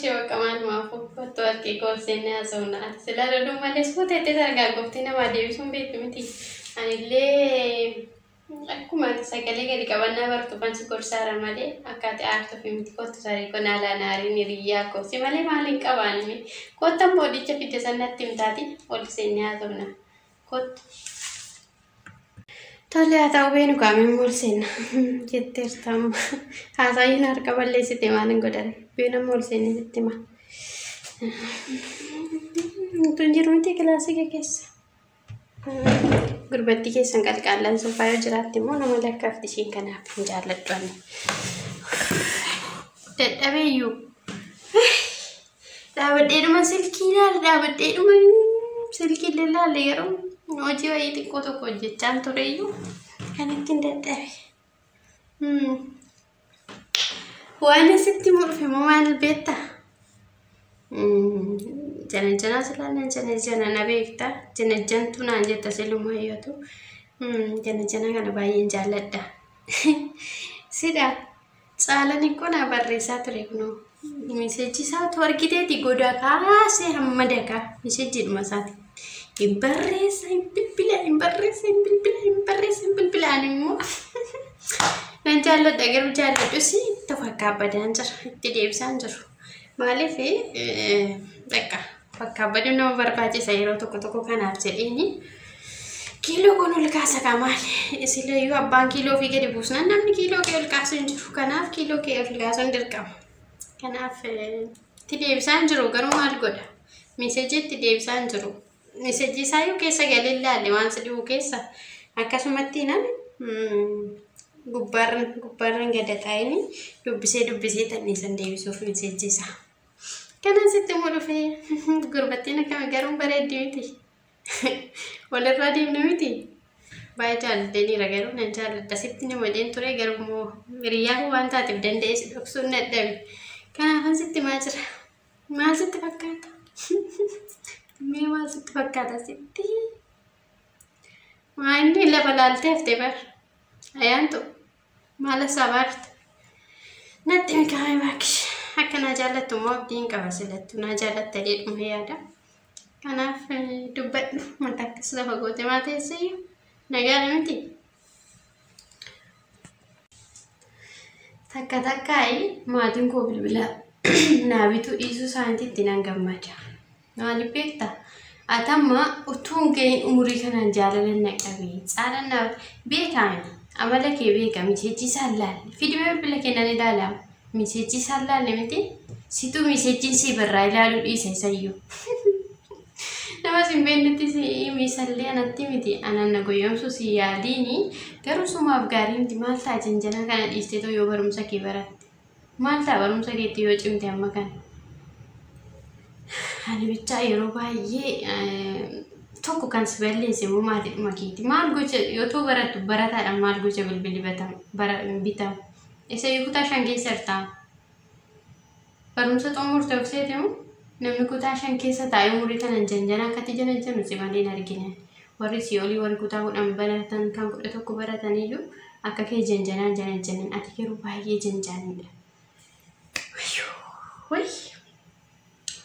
Ishee bakka maalumaafuu kottu harki koo seennee haasofna. Ati silaa loluu malee suuteetti sargaagoftee namaa deebisuun beektu miti. Anillee akkuma ati sagalee gadi qabannaa bartu kan si gorsaara malee akka ati aartuuf miti. Kottu saree koo naalaa naariin hiriyyaa koo si malee maaliin qabaanimi. Kottan boodicha fidde sanatti himtaati ol seennee haasofna. Kottu. Tole haa ta'u beenu kaamee ol seenna jetteerta amma. Haasaayiin harka balleessite maal hin godhare. Beenu amma ol seennee sitti hima. Tun jiru miti kilaasii kee keessa. Gurbattii keessan qalqaallaan soofaa yoo jiraatte immoo nama lakkaafti ishiin kanaaf hin jaalladhu ani. Dadhabeeyyuu. Dhaabadheedhuma silkii ilaala dhaabadheedhuma silkii illee ilaalle yeroo hojii wayii xiqqoo tokko hojjechaan tureyyuu kan ittiin dadhabe. Waan asitti immoo dhufe immoo maal beektaa? Jana silaa nan jana jana na beekta. Jana jantu naan jetta siluma hayyatu. Jana jana kana baay'een jaalladha. Sidha caalan ikkoo naa barreessaa ture kunoo. Miseejji isaa utuu argiteeti goda kaasee hamma dakaa miseejjiidhuma isaati. Hin barreessa hin bilbila hin barreessa hin bilbila hin barreessa hin bilbila ani immoo nan jaalladha garuu jaalladhus itti fakkaabadaan jira itti deebisaan jiru. Maaliif bakka fakkaabaduun nama barbaachisa yeroo tokko tokko kanaaf jedheeni kiiloo kun ol kaasa kaa maali isileeyyuu abbaan kiiloo ofii gadi buusnaan namni kiiloo kee ol kaasu hin jiru kanaaf kiiloo kee ol kaasuun dirqama. Kanaaf itti deebisaa hin jiru garuu maal godha miseejii itti deebisaa hin jiru miseejii isaayyuu keessa galee ilaalle waan si dhibu keessa akkasumatti nan gubbaarran gubbaarran gada taa'anii dubbisee dubbisee tanniisan deebisuuf miseejii isaa. Kanan sitti immoo dhufee gurbattiin akkami garuu bareeddi miti. Walirraa deemna miti. Baay'ee jaalladheeniira garuu nan jaalladha. Sitti nama dheen ture garuu immoo hiriyyaa koo waan taateef danda'ee si dhoksuun dadhabe. Kanaafan sitti maa jira? Maal sitti fakkaata? Mee maal sitti fakkaata sitti? Maa inni lafa laaltee haftee bar. Ayaantu maal hasabaarta? Natti mikaa'e baakki. Akka naa jaallattu immoo abdiin qaba silattu naa jaallatta jedhuma yaada. Kanaaf dubbadhu mata akkas lafa goote maa teesseyyuu nagaadha miti. Takka takkaayi maatiin koo bilbila naa bituu dhiisuu isaaniitti nan gammada. Maaliif beektaa? Ati amma utuu hin gahin umurii kanaan jaalala na qabe. Caalaan na beekaami. Amala kee beeka. Miseejii isaan laalle. Fidimee bilbila kee nan ilaala. Miseejii isaan laalle miti. Situu miseejiin sii barraa ilaaluu dhiisa isayyuu. Nama sin beeknetti si himi isallee anatti miti. Anan na goyyomsuu si yaaliini. Garuu sumaaf gaarii miti. Maal ta'a janjanaa kana dhiisteetoo yoo barumsa kee baratte. Maal ta'a barumsa keetti yoo cimte amma kana. Ani bichaa yeroo baay'ee tokko kan si balleesse immoo maatiidhuma keeti. Maal gocha yoo ta'u barattu barataadhaan maal gocha bilbilli bitama. Isa kutaa 5 keessa jirta. Barumsa xumurte of seete moo namni kutaa 5 keessa taa'ee umurii kanan janjana akkatti janajjanu si malee hin argine. Warri si olii warri kutaa 10 baratan kan 11 baratan iyyuu akka kee janjanaan janajjanan ati garuu baay'ee janjaanidha. Wayyoo wayy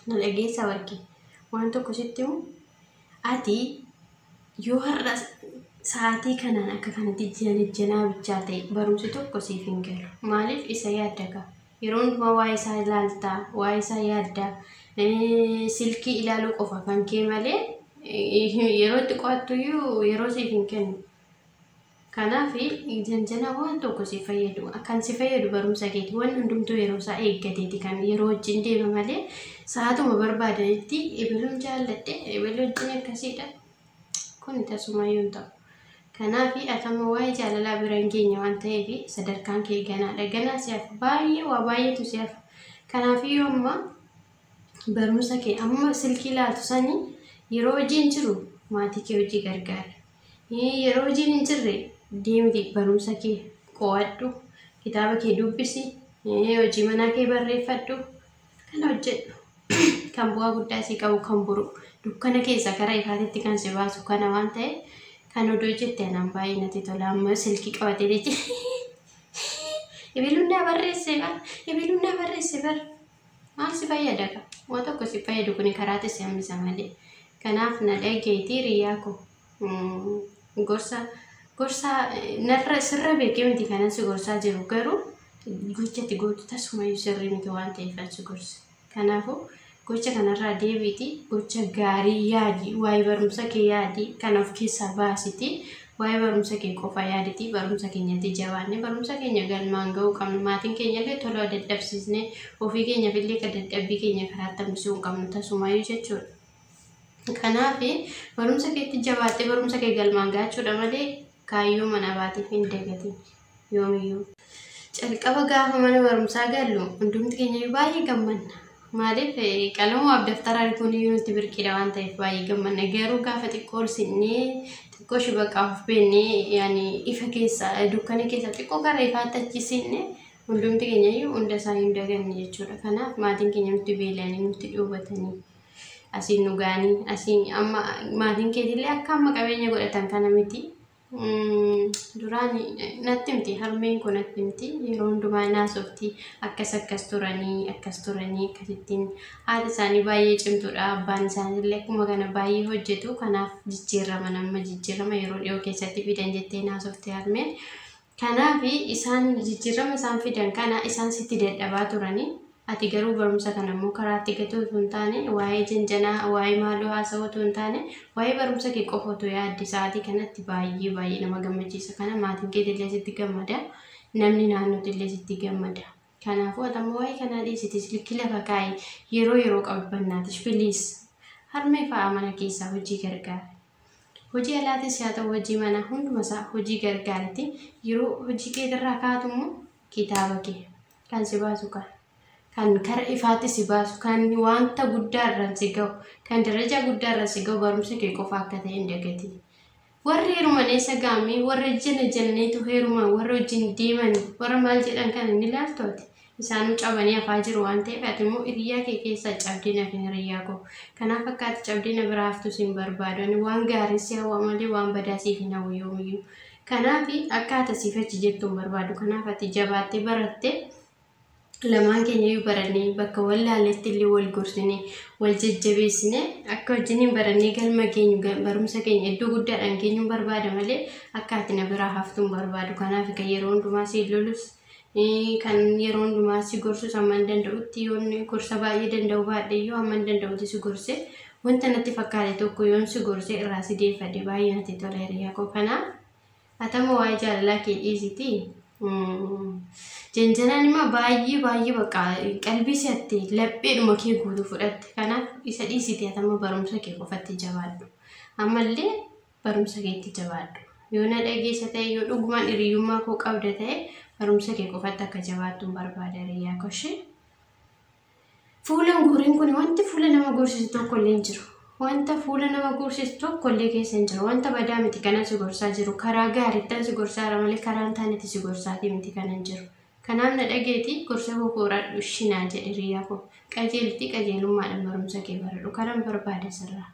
na dhageessaa warqee waan tokko sitti himu ati yoo har'a sa'aatii kanaan akka kanatti janajjanaa bichaa ta'e barumsi tokko siif hin galu. Maaliif isa yaadda kaa? Yeroo hundumaa waa'ee isaa ilaaltaa, waa'ee isaa yaaddaa, silkii ilaaluu qofa kan kee malee yeroo itti qo'attuyyuu yeroo siif hin kennu. Kanaaf janjanaa waan tokko si fayyadu kan si fayyadu barumsa keeti. Wanni hundumtuu yeroo isaa eeggateeti kan yeroo wajjin deema malee sa'aatuma barbaadanitti ebeluun jaalladhe ebeluu wajjin akkasiidha. Kun tasumayyuu hin ta'u. Kanaaf atama waa'ee jaalalaa bira hin geenye waan ta'eef sadarkaan kee ganaadha. Ganaa si hafa baay'ee waa baay'eetu si hafa. Kanaaf yoo amma barumsa kee amma silkii laatu sanii yeroo hojiin jiru maatii kee hojii gargaari. Yeroo hojiin hin jirre deemti barumsa kee qo'adhu, kitaaba kee dubbisi, hojii manaa kee barreeffadhu, kana hojjedhu. Kan bu'aa guddaa si qabu kan boru dukkana keessa gara ifaatitti kan si baasu kana waan ta'eef kan odoo jette anaan baay'ee natti tola. Amma silkii qabatee jechi ebeluun naa barreesse bar, ebeluun naa barreesse bar. Maal si fayyada ka? Waa tokko si fayyadu kuni karaatti si hambisa malee. Kanaaf na dhageetii hiriyaa koo gorsa gorsa narra sirra beekee miti kanan si gorsaa jiru garuu gocha itti gootu tasumayyuu sirrii miti waan ta'eef si gorsa. Kanaafuu gocha kanarraa deebiitii gocha gaarii yaadi, waa'ee barumsa kee yaadi, kan of keessaa baasiti, waa'ee barumsa kee qofa yaaditi, barumsa keenyatti jabaanne barumsa keenya galmaan ga'uu qabnu. Maatiin keenya illee tola dadhabsiisne ofii keenyaaf illee kan dadhabbii keenya karaatti hambisuu hin qabnu tasumayyuu jechuudha. Kanaaf barumsa keetti jabaattee barumsa kee galmaan ga'achuudha malee kaayyoo mana baatiif hin dagatin yoomiyyuu. Calqaba gaafa mana barumsaa gallu hundumti keenya baay'ee gammanna. Maaliif qalamumaaf daftara arguun iyyuu nutti birqiidha waan ta'eef baay'ee gammanna. Garuu gaafa xiqqoo ol siqnee xiqqoo shibaqaa of beeknee yaani ifa keessa dukkana keessa xiqqoo gara ifaatti achi siqne hundumti keenya iyyuu hunda isaa hin daganne jechuudha. Kanaaf maatiin keenya nutti beelanii nutti dhoowwatanii asiin nu ga'anii asiin amma maatiin keetillee akka amma qabeenya godhatan kana miti. Duraan natti himti, harmeen koo natti himti, yeroo hundumaa naasofti, akkas akkas turanii akkas turanii akkasittiin haati isaanii baay'ee cimtuudha, abbaan isaanii illee akkuma kana baay'ee hojjetu, kanaaf jijjiirama nama jijjiirama yeroo dhiyoo keessatti fidan jettee naasofti harmeen. Kanaaf isaan jijjiirama isaan fidan kana isaan sitti dadhabaa turanii, ati garuu barumsa kana immoo karaatti gatuu osoo hin taane, waa'ee janjanaa waa'ee maaloo haasa'uu osoo hin taane, waa'ee barumsa kee qofa otoo yaadde sa'aatii kanatti baay'ee baay'ee nama gammachiisa. Kana maatiin keetillee sitti gammada, namni naannootillee sitti gammada. Kanaafuu ati ammoo waa'ee kanaa dhiisiti silkii lafa kaa'i, yeroo yeroo qabdu please. Harmee fa'aa mana keessaa hojii gargaara. Hojii alaatis haa ta'u hojii manaa hunduma isaa hojii gargaariti. Yeroo hojii keetirraa kaatu immoo kitaaba kee kan si baasu kana. Kan kara ifaatti si baasu, kan wanta guddaa irraan si ga'u, kan daraja guddaa irraan si ga'u barumsa kee qofa akka ta'e hin dagatin. Warri heeruman eessa ga'ame, warra jala jalneetu heeruman, warra wajjin deeman, warra maal jedhan kana ni ilaaltu ati. Isaanuu cabanii hafaa jiru waan ta'eef ati immoo hiriyaa kee keessaa cabdee nafin hiriyaa koo. Kanaaf akka ati cabdee na biraa haftu sin barbaadu. Ani waan gaarii si hawwa malee waan badaa siif hin hawwu yoomiyyuu. Kanaaf akka ati siif achi jettu hin barbaadu. Kanaaf ati jabaattee barattee lamaan keenya iyyuu barannee bakka wal laalletti illee wal gorsinee wal jajjabeessinee akka wajjiniin barannee galma keenyu barumsa keenya iddoo guddaadhaan geenyuun barbaada malee akka ati na biraa haftu hin barbaadu. Kanaaf kan yeroo hundumaa si lolus, kan yeroo hundumaa si gorsus hamma hin danda'utti, yoon gorsa baay'ee danda'u baadhe iyyuu hamma hin danda'utti si gorse, wanta natti fakkaate tokko yoon si gorse irraa si deeffadhe baay'ee natti tola hiriyaa koo. Kanaaf atama waa'ee jaalalaa kee dhiisitii. Janjanaan immoo baay'ee baay'ee bakka qalbii si'atte lapheedhuma kee guutuu fudhatte. Kanaaf isa dhiisite atama barumsa kee qofatti jabaadhu. Ammallee barumsa keetti jabaadhu. Yoo na dhageessa ta'e, yoo dhugumaan hiriyyummaa koo qabda ta'e, barumsa kee qofatti akka jabaattu hin barbaada hiriyaa koo ishee. Fuula guuriin kun wanti fuula nama gorsisu tokko illee hin jiru. Wanta fuula nama gorsisu tokko illee keessa hin jiru. Wanta badaa miti kanan si gorsaa jiru. Karaa gaariittan si gorsaa jira malee karaa hin taanetti si gorsaatii miti kanan jiru. Kanaaf na dhageeti gorsa koo koradhu shinaa jedhe hiriyaa koo. Qajeelti qajeelummaadhaan barumsa kee baradhu. Kanan barbaada sirraa.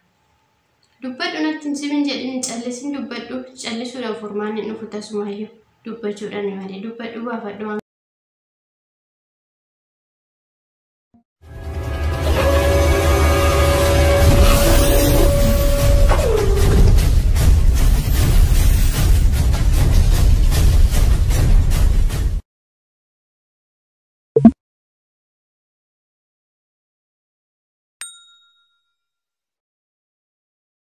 Dubbadhu, natti hin simin jedhin, callisin dubbadhu. Callisuudhaan furmaanni hin dhufu tasumayyuu. Dubbachuudhaan malee dubbadhu baafadhu.